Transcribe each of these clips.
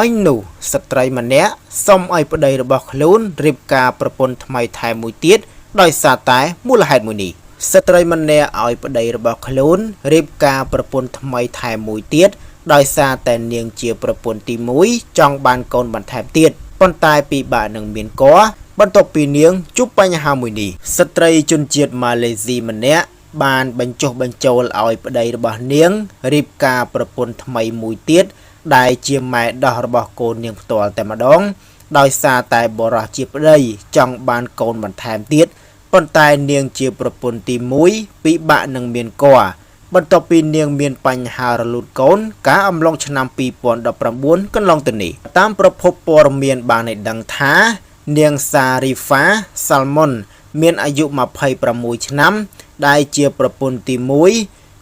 អញនោះស្ត្រីម្នាក់សុំឲ្យប្តីរបស់ខ្លួនរៀបការប្រពន្ធថ្មីថែមមួយទៀតដោយសារតែមូលហេតុមួយនេះស្ត្រីម្នាក់ឲ្យប្តីរបស់ខ្លួនរៀបការប្រពន្ធថ្មីថែមមួយទៀតដោយសារតែនាងជាប្រពន្ធទី1ចង់បានកូនបន្ថែមទៀតប៉ុន្តែពិបាកនឹងមានកបន្ទាប់ពីនាងជួបបញ្ហាមួយនេះស្ត្រីជនជាតិម៉ាឡេស៊ីម្នាក់បានបញ្ចុះបញ្ចូលឲ្យប្តីរបស់នាងរៀបការប្រពន្ធថ្មីមួយទៀតដែលជាម៉ែដោះរបស់កូននាងផ្ទាល់តែម្ដងដោយសារតែបុរសជាប្តីចង់បានកូនបន្ថែមទៀតប៉ុន្តែនាងជាប្រពន្ធទី1ពិបាកនឹងមានកបន្ទាប់ពីនាងមានបញ្ហារលូតកូនកាលអំឡុងឆ្នាំ2019កន្លងទៅនេះតាមប្រភពព័ត៌មានបានឲ្យដឹងថានាងសារីហ្វាសាល់មុនមានអាយុ26ឆ្នាំដែលជាប្រពន្ធទី1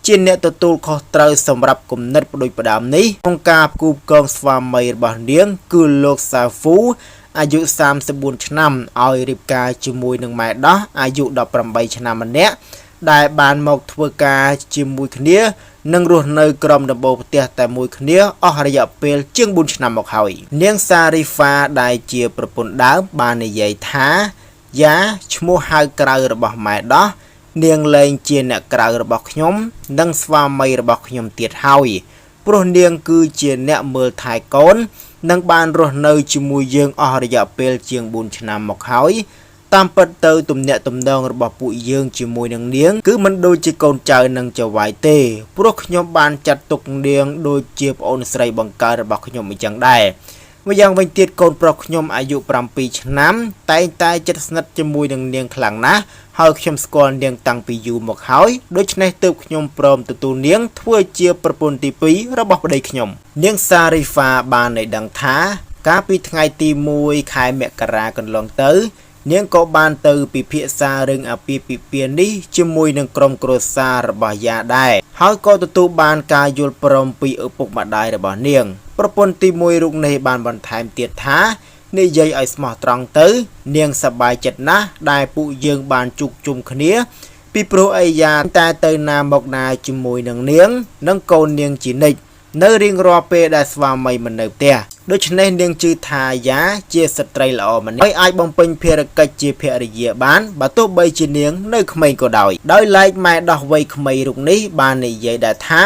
ជាអ្នកទទួលខុសត្រូវសម្រាប់គំនិតផ្ដួចផ្ដើមនេះក្នុងការផ្គូផ្គងស្វាមីរបស់នាងគឺលោកសាហ្វូអាយុ34ឆ្នាំឲ្យរៀបការជាមួយនឹងម៉ែដោះអាយុ18ឆ្នាំម្នាក់ដែលបានមកធ្វើការជាមួយគ្នានិងរស់នៅក្រោមដំបូលផ្ទះតែមួយគ្នាអស់រយៈពេលជាង4ឆ្នាំមកហើយនាងសារីហ្វាដែលជាប្រពន្ធដើមបាននិយាយថាយ៉ាឈ្មោះហៅក្រៅរបស់ម៉ែដោះនាងលែងជាអ្នកក្រៅរបស់ខ្ញុំនិងស្វាមីរបស់ខ្ញុំទៀតហើយព្រោះនាងគឺជាអ្នកមើលថែកូននិងបានរស់នៅជាមួយយើងអស់រយៈពេលជាង4ឆ្នាំមកហើយតាមពិតទៅទំនាក់ទំនងរបស់ពួកយើងជាមួយនឹងនាងគឺមិនដូចជាកូនចៅនិងចៅហ្វាយទេព្រោះខ្ញុំបានចាត់ទុកនាងដូចជាប្អូនស្រីបង្កើតរបស់ខ្ញុំអញ្ចឹងដែរម្យ៉ាងវិញទៀតកូនប្រុសខ្ញុំអាយុ7ឆ្នាំតែងតែជិតស្និទ្ធជាមួយនឹងនាងខ្លាំងណាស់ហើយខ្ញុំស្គាល់នាងតាំងពីយូរមកហើយដូច្នេះទើបខ្ញុំព្រមទទួលនាងធ្វើជាប្រពន្ធទី2របស់ប្តីខ្ញុំនាងសារីហ្វាបានឲ្យដឹងថាកាលពីថ្ងៃទី1ខែមករាកន្លងទៅនាងក៏បានទៅពិភាក្សារឿងអាពាហ៍ពិពាហ៍នេះជាមួយនឹងក្រុមគ្រួសាររបស់យ៉ាដែរហើយក៏ទទួលបានការយល់ព្រមពីឪពុកម្ដាយរបស់នាងប្រពន្ធទី1រូបនេះបានបន្ថែមទៀតថានិយាយឲ្យស្មោះត្រង់ទៅនាងសប្បាយចិត្តណាស់ដែលពួកយើងបានជួបជុំគ្នាពីព្រោះអីយ៉ាតែទៅណាមកណាជាមួយនឹងនាងនិងកូននាងជានិច្ចនៅរៀងរាល់ពេលដែលស្វាមីមិននៅផ្ទះដូច្នេះនាងជឿថាយ៉ាជាស្ត្រីល្អម្នាក់ហើយអាចបំពេញភារកិច្ចជាភរិយាបានបើទោះបីជានាងនៅក្មេងក៏ដោយដោយឡែកម៉ែដោះវ័យក្មេងរូបនេះបាននិយាយដែរថា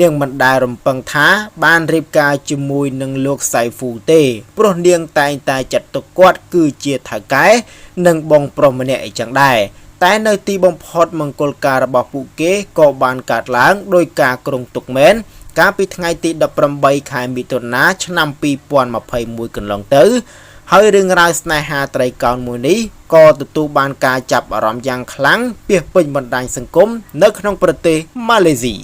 នាងមិនដែលរំពឹងថាបានរៀបការជាមួយនឹងលោកសៃហ្វូទេព្រោះនាងតែងតែចាត់ទុកគាត់គឺជាថៅកែនិងបងប្រុសម្នាក់អីចឹងដែរតែនៅទីបំផុតមង្គលការរបស់ពួកគេក៏បានកើតឡើងដោយការគ្រោងទុកមែនកាលពីថ្ងៃទី18ខែមិថុនាឆ្នាំ2021កន្លងទៅហើយរឿងរ៉ាវស្នេហាត្រីកោណមួយនេះក៏ទទួលបានការចាប់អារម្មណ៍យ៉ាងខ្លាំងពាសពេញបណ្ដាញសង្គមនៅក្នុងប្រទេសម៉ាឡេស៊ី។